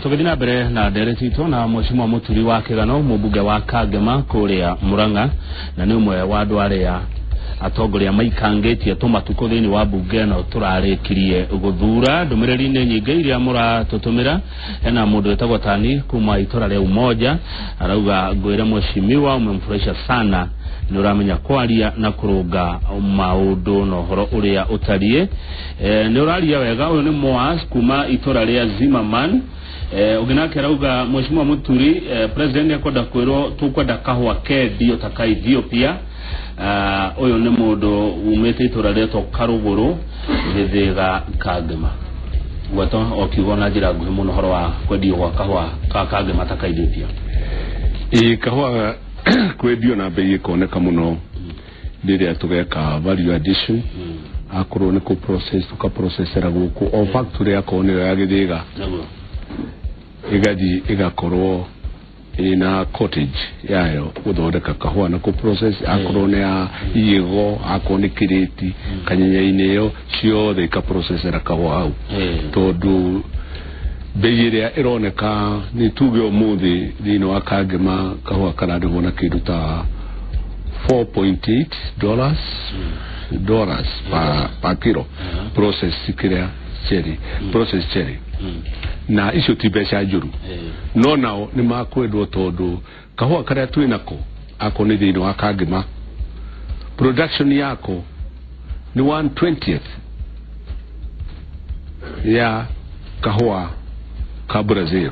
Tũgĩthiĩ na mbere na ndereti itũ na Mheshimiwa Mũturi wa Kĩgano, mũmbunge wa Kangema kũrĩa Murang'a, na nĩ ũmwe wa andũ arĩa atongoria maikangĩtie tũmatukũ thĩinĩ wa mbunge ĩno tũrarĩkirie gũthura. Ndũmĩrĩri-inĩ nyingĩ iria mũratũtũmĩra, hena mũndũ wĩtagwo Tani kuma itũra rĩa Umoja, arauga ngwĩre mheshimiwa, umemfurahisha sana, nĩ ũramenya kwaria na kũrũnga maũndũ na ũhoro ũrĩa ũtariĩ. Nĩ ũraria wega. Ũyũ nĩ Moas kuma itũra rĩa Zimmerman. Ũngĩ nake arauga Mheshimiwa Mũturi, president nĩ ekwenda kwĩrwo tũkwenda kahũa kendio ta ka Ethiopia. Ũyũ nĩ mũndũ umĩte itũra rĩetwo Karũgũrũ, Gĩthĩga, Kangema. Gweta o kiugo na njĩra nguhĩ mũno ũhoro wa kwendio gwa kahũa ka Kangema ta ka Ethiopia. Ĩĩ, kahũa kwendio na bei ĩkoneka mũno rĩrĩa tũgeka value addition, akorwo nĩ kũ process tũkaprocessera gũkũ o factory, akorwo nĩyo ya Gĩthĩga, ĩgathiĩ ĩgakorwo ĩna cottage yayo gũthondeka kahũa na kũ process, akorwo nĩ ya Iĩgo, akorwo nĩ Kĩrĩti, Kanyenya-inĩ, ĩyo ciothe ikaprocessera kahũa hau, tondũ bei ĩrĩa ĩroneka nĩ tuge ũmũthĩ thĩinĩ wa Kangema kahũa kararĩhwo na kĩndũ ta $4.8 dollars per kilo process, kĩrĩa cherry, process cherry, na icio ti mbeca njũru. No nao nĩ makwendwo tondũ kahũa karĩa twĩ nako, akorwo nĩ thĩinĩ wa Kangema, production yako nĩ 1/20 ya kahũa ka Brazil.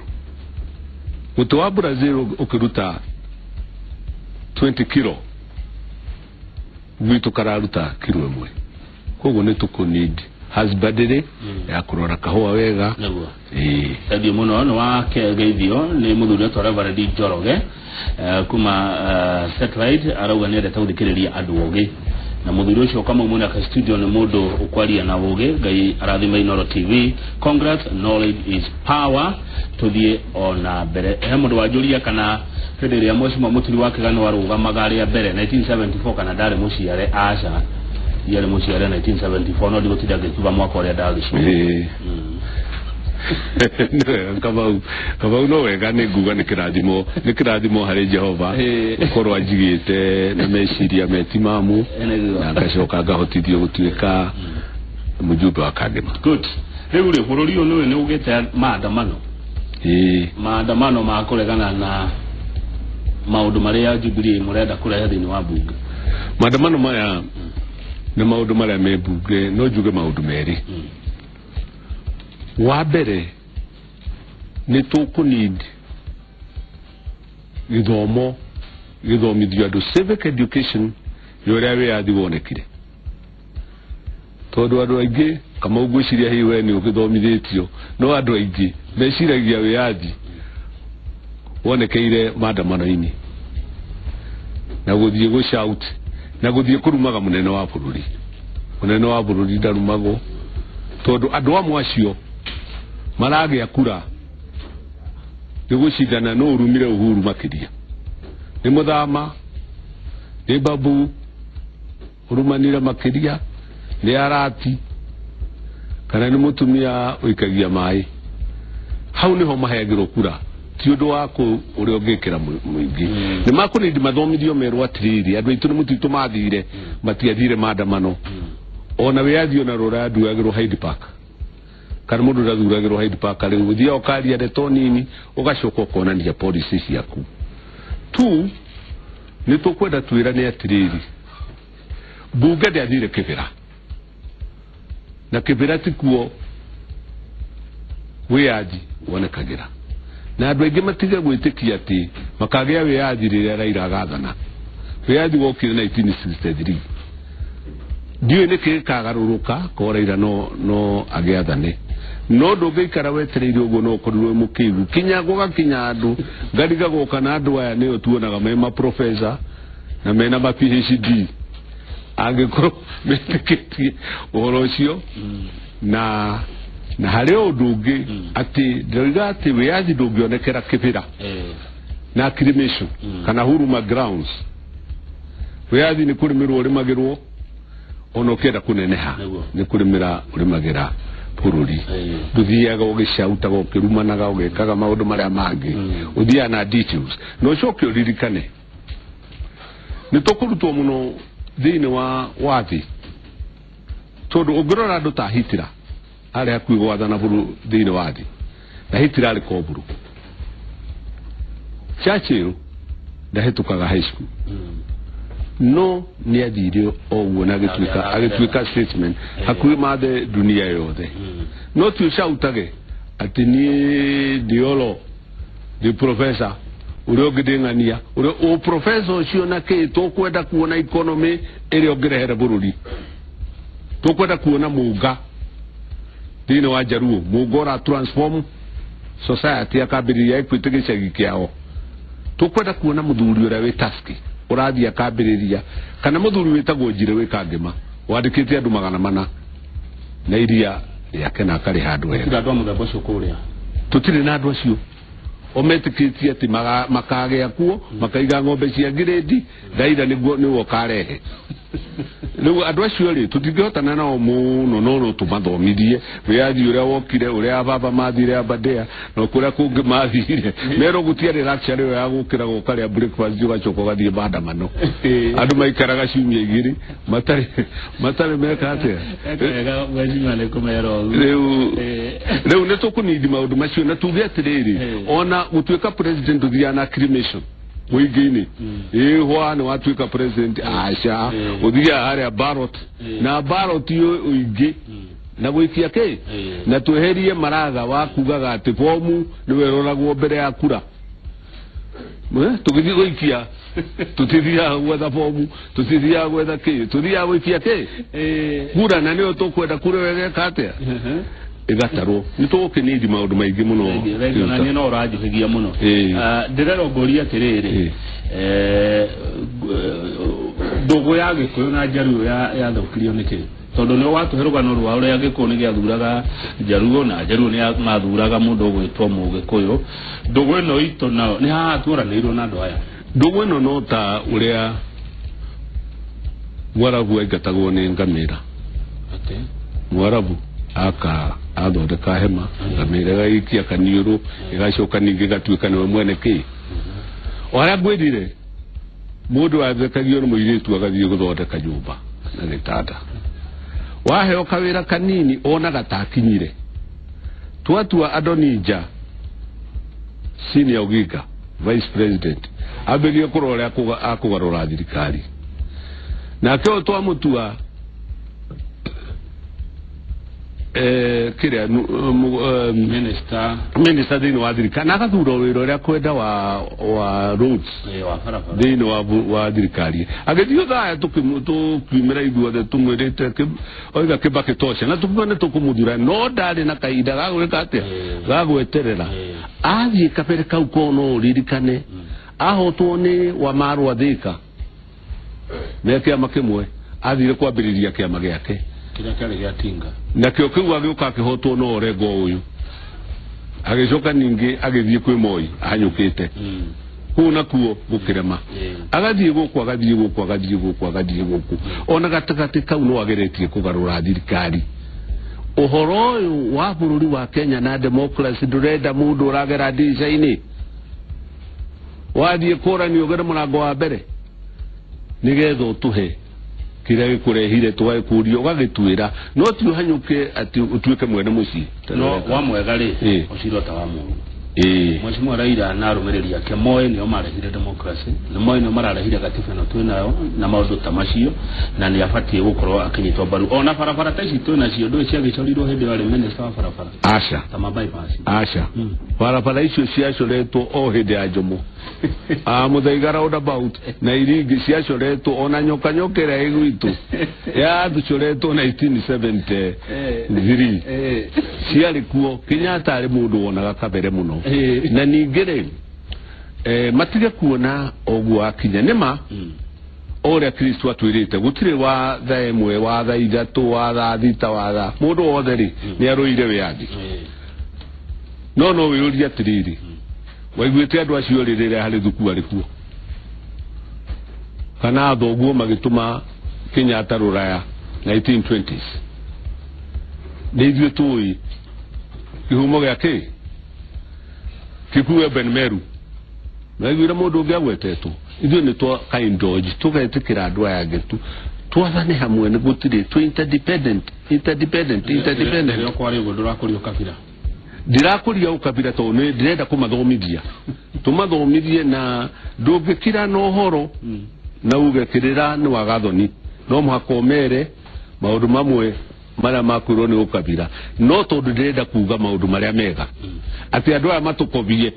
Mũtĩ wa Brazil ũkĩruta 20 kilo, gwitũ kararuta kilo 1. Koguo nĩ tũkũ need husbandry ya kũrora kahũa wega. Ĩĩ. Thengiũ mũno nĩ wageithio nĩ mũthuri wetwo Reverend Njoroge, kuma Satellite, arauga nĩ endete gũthikĩrĩria andũ ogĩ, na mũthuri ũcio Kamau Mũnaka studio nĩ mũndũ ũkwaria na ũgĩ. Ngai arathime Inooro TV. Congrats, knowledge is power. Tũthiĩ ona mbere, he mũndũ wanjũria kana hĩndĩ ĩrĩa Mheshimiwa Mũturi wa Kĩgano arũgamaga rĩa mbere 1974 kana ndarĩ mũciare. Aca, ndiarĩ mũciare 1974, no ndigũtinda ngĩkiuga mwaka ũrĩa ndagĩciarwo. Ĩĩ. Nĩ wega Kamau, Kamau, no wega nĩ nguga nĩ kĩrathimo, nĩ kĩrathimo harĩ Jehova gũkorwo anjigĩte na meciria metimamu na ngacoka ngahotithio gũtuĩka mũjumbe wa Kangema. Good. Rĩu rĩ, bũrũri ũyũ nĩũĩ nĩ ũgĩte maandamano, maandamano ma kũregana na maũndũ marĩa Jubilee mũrenda kũrehe thĩinĩ wa mbunge. Maandamano maya nĩ maũndũ marĩa me mbunge, no njuge maũndũ merĩ. Wa mbere nĩ tũkũ need gĩthomo gĩthomithio andũ, civic education ya ũrĩa wĩyathi wonekire, tondũ andũ aingĩ, Kamau, ngwĩciria hihi we nĩ ũgĩthomithĩtio, no andũ aingĩ meciragia wĩyathi wonekeire maandamano-inĩ na gũthiĩ gũ shout na gũthiĩ kũrumaga mũnene wa bũrũri. Mũnene wa bũrũri ndarumagwo, tondũ andũ amwe acio maragĩa kura nĩ gũcindana no ũrumire Uhuru makĩria, nĩ mũthama, nĩ Babu ũrumanire makĩria, nĩ arati, kana nĩ mũtumia ũikagia maĩ. Hau nĩho maheagĩrwo kura, ti ũndũ wa kũ ũrĩa ũngĩkĩra mũingĩ. Nĩ makũnindi mathomithio merwo atĩrĩrĩ, andũ aitũ nĩ mũtitũ mathire, matiathire maandamano. Ona wĩyathi ona rũranduagĩrwo Hyde Park, kana mũndũ ndathuragĩrwo Hyde Park. Rĩu ũthiaga ũkaria ndeto nini, ũgacoka ũkonania policy ciaku tu. Nĩ tũkwenda twĩrane atĩrĩrĩ, mbunge ndĩathire Kĩbĩra, na Kĩbĩra tikuo wĩyathi wonekagĩra, na andũ aingĩ matige gwĩtĩkia atĩ makagĩa wĩyathi rĩrĩa Raila agathana. Wĩyathi wokire 1963. Ndiũĩ nĩkĩ gĩkagarũrũka ko Raila no agĩathane, no ndũngĩikara wetereire ũguo, no ũkorirwo wĩ mũkĩgu kinya gũgakinya andũ ngarigagwo kana andũ aya nĩo tuonaga me maprofesa na mena ma PhD, angĩkorwo metĩkĩtie ũhoro ũcio. Na harĩ ũndũ ũngĩ atĩ ndĩroiga atĩ wĩyathi ndũngĩonekera Kĩbĩra na acclamation kana Huruma grounds. Wĩyathi nĩ kũrĩmĩrwo ũrĩmagĩrwo, ona ũkĩenda kũneneha nĩ kũrĩmĩra ũrĩmagĩra bũrũri. Ndũthiaga ũgĩcautaga ũkĩrumanaga ũgĩkaga maũndũ marĩa mangĩ, ũthiaga na details. Na ũcoke ũririkane nĩ tũkũrutwo mũno thĩinĩ wa wathi, tondũ ũngĩrora andũ ta Hitler arĩ hakuhĩ gwathana thĩinĩ wa thĩ, na Hitler arĩ koburu. Churchill ndahĩtũkaga high school, no nĩ athire o ũguo na agĩtuĩka statesman hakuhĩ mathe dunia yothe. No ti ũcautage atĩ niĩ ndĩ olo ndĩ professor ũrĩa ũngĩ ndĩng'ania ũrĩa ũ professor ũcio na kĩ. Tũkwenda kuona economy ĩrĩa ũngĩrehere bũrũri, tũkwenda kuona mũnga thĩinĩ wa Jaruo, mũnga ũra transform society akambĩrĩria Equity gĩcagi kĩao. Tũkwenda kuona mũthuri ũrĩa wĩ taski ũrathiĩ akambĩrĩria, kana mũthuri wĩtagwo Njire wĩ Kangema wandĩkĩte andũ 400 na iria rĩake na akarĩ handũ hega. Andũ a mũthemba ũcio kũrĩa tũtirĩ na andũ acio o metĩkĩtie atĩ makagĩa kuo makaiga ng'ombe cia ngirĩndi. Raila nĩguo nĩwe ũkarehe rĩu andũ acio rĩ, tũtingĩhotana nao mũno, no no tũmathomithie wĩyathi ũrĩa wokire, ũrĩa baba mathire Aberdare na kũrĩa kũngĩ mathire, merwo gũtiarĩ luxury ĩyo ya gũkĩra gũkarĩa breakfast ũgacoka ũgathiĩ maandamano. Andũ maikaraga ciumia 2 matarĩ meka atĩa. Wega mheshimiwa nĩ kũmera ũguo. Rĩu nĩ tũkũnindi maũndũ macio na tuge atĩrĩrĩ, ona gũtuĩka president ũthiaga na acclamation mũingĩ-inĩ, ĩhwa nĩ watuĩka president, aca, ũthiaga harĩa ballot na ballot ũingĩ na gũikia kĩ, na tweherie maratha wa kugaga atĩ bomu nĩwe ĩroragwo mbere ya kura. Tũgĩthiĩ gũikia tũtithiaga gwetha bomu, tũtithiaga gwetha kĩ, tũthiaga gũikia kĩ, kura, na nĩyo tũkwenda kura ĩyo ĩgeka atĩa, ĩgatarwo. Nĩ tũgũkĩnindi maũndũ maingĩ mũno. Thengiũ na niĩ no ũranjũhĩgia mũno. Ndĩrerongoria atĩrĩrĩ, ndũgũ ya Gĩkũyũ na Njaruo yathũkirio nĩkĩ? Tondũ nĩ watũhe rũgano rwa ũrĩa Gĩkũyũ nĩ gĩathuraga Njaruo na Njaruo nĩ mathuraga mũndũ ũgwĩtwo Mũgĩkũyũ. Ndũgũ ĩno itũ nao nĩ haha tuoranĩirwo na andũ aya. Ndũgũ ĩno no ta ũrĩa Mwarabu aingatagwo nĩ ngamĩra. Mwarabu aka athondeka hema, ngamĩra ĩgaikia kaniũrũ, ĩgacoka ningĩ ĩgatuĩka nĩwe mwene kĩ. O harĩa ngwĩrire mũndũ athekagio nĩ mũirĩtu agathiĩ gũthondeka nyũmba na gĩtanda, waheo kawĩra kanini onaga takinyire. Twatua Adonija Senior Oginga vice president, ambĩrĩrie kũrora ũrĩa akũgarũra thirikari, nake ũyũ twamũtua kĩrĩa minister, minister thĩinĩ wa thirikari, na agathura wĩra ũrĩa kwenda wa roads wa barabara thĩinĩ wa thirikari. Agĩthiĩ thaya tũkiumĩra ithuothe tũmwĩrĩte oiga Kibaki tosha, na tũkiuga nĩ tũkũmũthura, no ndarĩ na kahinda ga gwĩka atĩa, ga gweterera. Athiĩ kabere kau ko no ũririkane ahotwo nĩ Wamarwa Thika me kĩama kĩmwe, athire kwambĩrĩria kĩama gĩake kĩrĩa kĩarĩ gĩa Tinga, nakĩo kĩu agĩũka akĩhotwo no Orengo ũyũ, agĩcoka ningĩ agĩthiĩ kwĩ Moi ahanyũkĩte kũu nakuo gũkĩrema, agathiĩ gũkũ agathiĩ gũkũ agathiĩ gũkũ agathiĩ gũkũ, ona gatagatĩ kau no ageretie kũgarũra thirikari. Ũhoro ũyũ wa bũrũri wa Kenya na democracy ndũrenda mũndũ ũragera ndirica-inĩ, wathiĩ kũranio ũgere mũrango wa mbere nĩgetha ũtũhe kĩrĩa gĩkũrehire tũgagĩkũria ũgagĩtuĩra, no ti ũhanyũke atĩ ũtuĩke mwene mũciĩ. No wa mwega rĩ, ũciro ta wa mũru. Mheshimiwa Raila na arũmĩrĩri ake Moi nĩo marehire democracy, na Moi nĩo mararehire gatiba ĩno twĩ nayo na maũndũ ta macio, na nĩ abatiĩ gũkorwo akĩnyitwo mbaru. Ona barabara ta ici twĩ nacio ndũĩ ciagĩcorirwo hĩndĩ ĩyo arĩ minister wa barabara. Aca. Ta ma bypass. Aca. Barabara icio ciacoretwo o hĩndĩ ya Jomo. Muthaiga roundabout na iringĩ ciacoretwo ona nyoka nyoka ĩrĩa ĩ gwitũ yathucoretwo 1973 ciarĩ kuo. Kenyatta arĩ mũndũ wonaga kabere mũno, na ningĩ rĩ matige kuona ũguo akinya nĩma ũrĩa Kristo atwĩrĩte gũtirĩ wa thaa 1 wa thaa 3 wa thaa 6 wa thaa mũndũ wothe rĩ nĩ arũire wĩyathi. No no wĩyũrie atĩrĩrĩ, waiguĩte andũ acio rĩ rĩrĩa harĩ thuku arĩ kuo kana thoguo magĩtũma Kenyatta rũraya 1920s, Nĩ ithuĩ tũĩ kĩhumo gĩa kĩ kĩkuwe Ben Meru naiguire mũndũ ũngĩ agwetetwo. Ithuĩ nĩ twa kaindoji tũgetĩkĩra andũ aya angĩ tu twathane hamwe nĩ gũtirĩ twĩ interdependent interdependent interdependent. Rĩrĩa kwaria ũguo ndũrakũria ũkabira. Ndirakũria ũkabira tondũ nĩ ndĩrenda kũmathomithia tũmathomithie na ndũngĩkira na ũhoro na uge kĩrĩra nĩ wagathoni no mũhaka ũmere maũndũ mamwe marĩa makwĩrwo nĩ ũkabira no tondũ ndĩrenda kuga maũndũ marĩa mega atĩ andũ aya matũkobie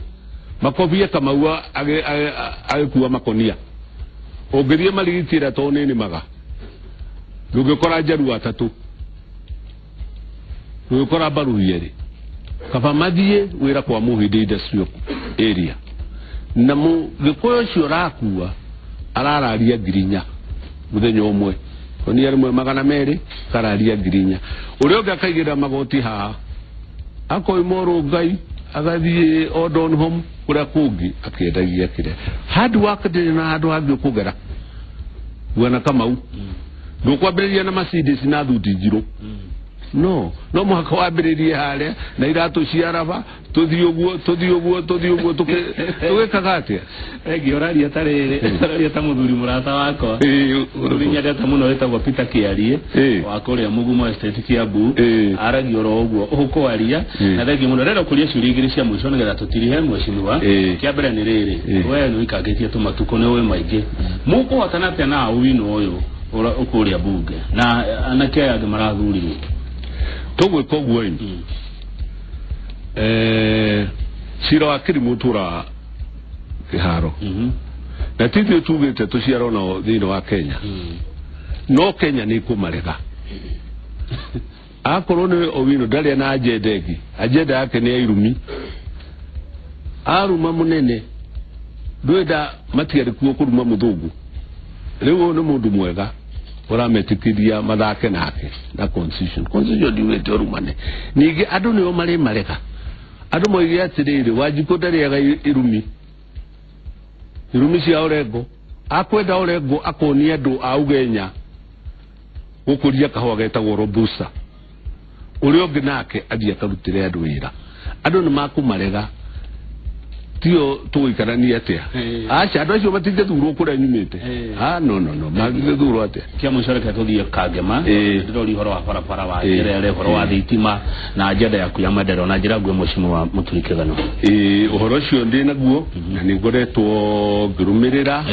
makobie Kamau agĩkua makonia ũngĩthiĩ marigitĩra tondũ nĩ nĩmaga ndũngĩkora njaruo atatũ ndũngĩkora mbaruhi erĩ kaba mathiĩ wĩra kwa Mũhĩndĩ industrial area na mũgĩkũyũ ũcio ũrakua arararia 4,000 mũthenya ũmwe konia rĩmwe 200 kararia 4,000 ũrĩa ũngĩ akaigĩrĩra magoti haha akoima Ũrũngai agathiĩ Odon Home kũrĩa kũngĩ akĩendagia kĩrĩa hard work ndĩrĩ na handũ hangĩ ũkũgera Bwana Kamau ndũkwambĩrĩria na Mercedes na thuti njirũ no no mũhaka wambĩrĩrie harĩa na iratũ cia raba tũthiĩ ũguo tũthiĩ ũguo tũthiĩ ũguo tũgĩkaga atĩa. Egi ũraria ta rĩrĩ ũraria ta mũthuri mũrata wakwa mũthuri nyendete mũno wĩtagwo Peter Kĩarie wa kũrĩa Mugumo Estate Kiambu aragia oro ũguo ũkwaria na thengi mũno. Ndĩrenda kũria ciũria igĩrĩ cia mũico nĩgetha tũtirihe mheshimiwa. Kĩa mbere nĩ rĩrĩ we nĩ ũikangĩtie tũmatukũ nĩ ũĩ maingĩ mũkũhotana atĩa na Owino ũyũ ũkũrĩa bunge na anake aya angĩ marathurirwo tũgwĩka ũguo cira wa kĩrimũ tũra kĩharo na ti ithuĩ tugĩte tũciarwo nao thĩinĩ wa Kenya no Kenya nĩ ĩkũmarega akorwo nĩ Owino ndarĩ na agenda ĩngĩ agenda yake nĩ ya irumi aruma mũnene ndwenda matigari kuo kũruma mũthũngũ rĩu ũyũ nĩ mũndũ mwega ũrametĩkĩria mathake nake na constitution constitution ndiugĩte ũrumane ningĩ andũ nĩo marĩ marega andũ moige atĩrĩrĩ Wanjikũ ndarĩaga irumi irumi cia Orengo akwenda Orengo akonia andũ a Ugenya gũkũria kahũa getagwo robusta ũrĩa ũngĩ nake athiĩ akarutĩre andũ wĩra andũ nĩ makũmarega tio tũgũikarania atĩa aca andũ acio matingĩthurwo kũrĩa nyumĩte no no no mangĩthurwo atĩa. Kĩa mũico reke tũthiĩ Kangema ndĩroria ũhoro wa barabara wa Nyerere ũhoro wa thitima na agenda yaku ya maendeleo na njĩra nguĩ mheshimiwa Mũturi Kĩgano. Ũhoro ũcio ndĩ naguo na nĩ ngoretwo ngĩrũmĩrĩra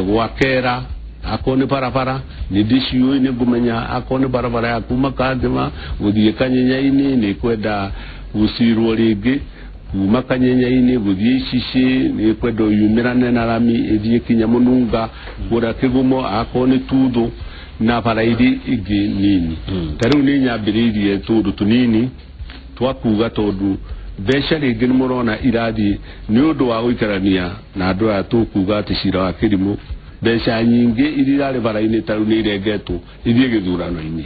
gwakera akorwo nĩ barabara nĩ ndĩciũĩ nĩ ngũmenya akorwo nĩ barabara ya kuma Kangema gũthiĩ Kanyenya-inĩ nĩ kwenda gũcirwo rĩngĩ kuma Kanyenya-inĩ gũthiĩ Icicĩ nĩ kwenda yumĩrane na rami ĩthiĩ kinya Mũnunga kũrĩa Kĩgumo akorwo nĩ Tuthũ na bara iria ingĩ nini ta rĩu nĩ nyambĩrĩirie tũndũ tũnini twakuga tondũ mbeca rĩngĩ nĩ mũrona irathiĩ nĩ ũndũ wa gũikarania na andũ aya tũkuga atĩ cira wa kĩrimũ mbeca nyingĩ iria irarĩ bara-inĩ ta rĩu nĩ irengetwo ithiĩ gĩthurano-inĩ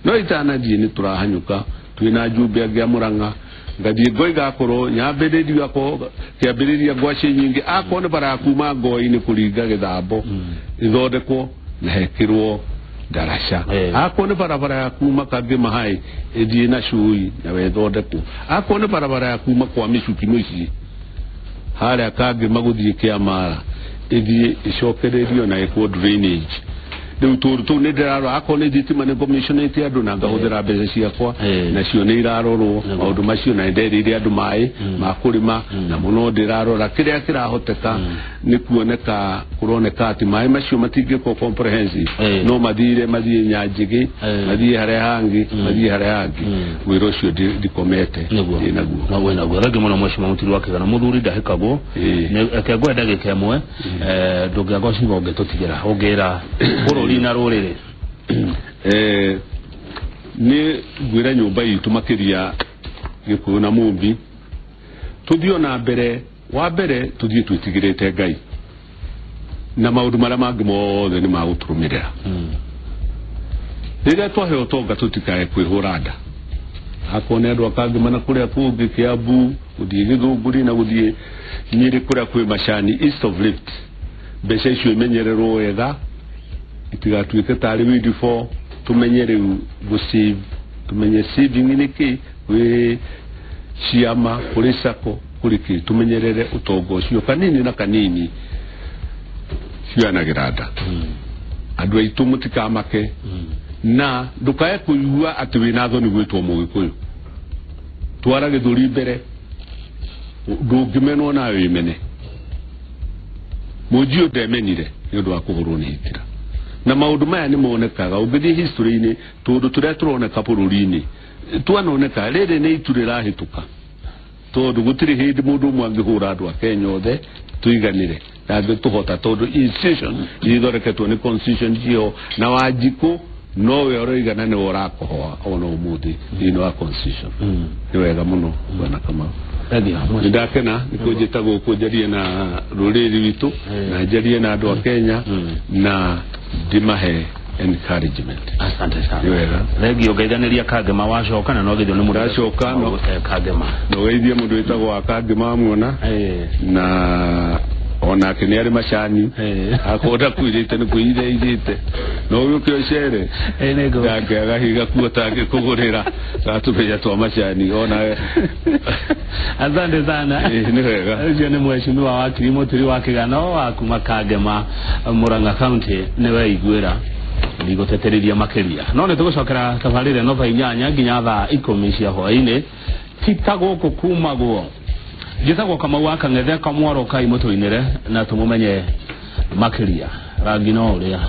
no itanathiĩ nĩ tũrahanyũka twĩna njumbe angĩ a Mũrang'a ngathiĩ ngoiga akorwo nyambĩrĩrio akorwo kĩambĩrĩria ngwacĩ nyingĩ akorwo nĩ bara ya kuma Ngoi-inĩ kũringa Gĩthambo ĩthondekwo na hekĩrwo ndaraca akorwo nĩ barabara ya kuma Kangema High ĩthiĩ na Cui na wethondekwo akorwo nĩ barabara ya kuma kwa Mĩcuki mũciĩ harĩa Kangema gũthiĩ Kĩamara ĩthiĩ ĩcokererio na ĩkwo drainage rĩu tũndũ tũu nĩ ndĩrarora akorwo nĩ thitima nĩ commissionĩte andũ na ngahũthĩra mbeca ciakwa nacio nĩ irarorwo maũndũ macio na nĩnderĩire andũ maĩ ma kũrĩma na mũno ndĩrarora kĩrĩa kĩrahoteka nĩ kuoneka kũroneka atĩ maĩ macio matingĩkorwo comprehensive no mathire mathiĩ Nyanjĩgĩ mathiĩ harĩa hangĩ mathiĩ harĩa hangĩ wĩra ũcio ndikomete ndĩ naguo na wĩ naguo. Thengiũ mũno mheshimiwa Mũturi wa Kĩgano mũthuri ndahĩkagwo reke ngwe ndagĩka ĩmwe ndũngĩaga ciugo ũngĩtũtigĩra ũngĩra bũrũri na rũrĩrĩ. Nĩ ngwĩra nyũmba itũ makĩria Gĩkũyũ na Mũmbi tũthiĩ na mbere wa mbere tũthiĩ twĩtigĩrĩte Ngai na maũndũ marĩa mangĩ mothe nĩ magũtũrũmĩrĩra rĩrĩa twaheo ũtonga tũtikae kwĩhũra nda akorwo nĩ andũ a Kangema na kũrĩa kũngĩ Kĩambu gũthiĩ Gĩthũngũri na gũthiĩ Nyĩrĩ kũrĩa kwĩ macani East of Rift mbeca icio imenyererwo wega itigatuĩke tarĩ windfall tũmenye rĩu gũsave Tumenye saving nĩ kĩ, gwĩ ciama, kũrĩ sacco, kũrĩ kĩ, tũmenyerere ũtonga ũcio kanini na kanini cioyanagĩra nda. Andũ aitũ mũtikamake na ndũkae kũigua atĩ wĩna thoni gwĩtwo mũgĩkũyũ. Twara gĩthũri mbere, ndũngĩmenwo nawe wĩmene. Mũnjiũ ndemenire nĩ ũndũ wa kũhũrwo nĩ hitira. Na maũndũ maya nĩ monekaga ũngĩthiĩ history-inĩ, tũndũ tũrĩa tũroneka bũrũri-inĩ twanoneka rĩrĩ nĩ itu rĩrahĩtũka, tondũ gũtirĩ hĩndĩ mũndũ ũmwe angĩhũra andũ a Kenya othe tũiganĩre ndangĩtũhota, tondũ institution iria ithondeketwo nĩ constitution ciho, na Wanjikũ nowe ũroigana nĩwe ũrakohoa ona ũmũthĩ thĩinĩ wa constitution. Nĩ wega mũno bwana Kamau. Thengiũ. Nĩ ndakena nĩ kũnjĩta gũkũ njarie na rũrĩrĩ rwitũ na njarie na andũ a Kenya na ndĩmahe encouragement. Asante sana. Nĩ wega. Thengiũ ngeithanĩria Kangema wacoka na no githio nĩ mũndũ Ndacoka, Kangema. Na ũgeithie mũndũ wĩtagwo wa Kangema wamuona na onake nĩ arĩ macani akorwo ndakwĩrĩte nĩ kwĩire irĩte no ũgĩũke ũcere Nĩngũ. ndangĩaga higa kuo tangĩkũgũrĩra gatũmenya twa macani ona. Asante sana. Nĩ wega. Ũcio nĩ mheshimiwa wakiri Mũturi wa Kĩgano wa kuma Kangema, Murang'a County. Nĩwe iguĩra ndigũteterithia makĩria, no nĩ tũgũcokera tabarĩra ĩno thaa 8 nginya thaa 10 cia hwaĩ-inĩ. Ti ta gũkũ kumagwo njĩtagwo Kamau wa Kang'ethe Kamwaro kai mũtũinĩre na tũmũmenye makĩria rangi no ũrĩa.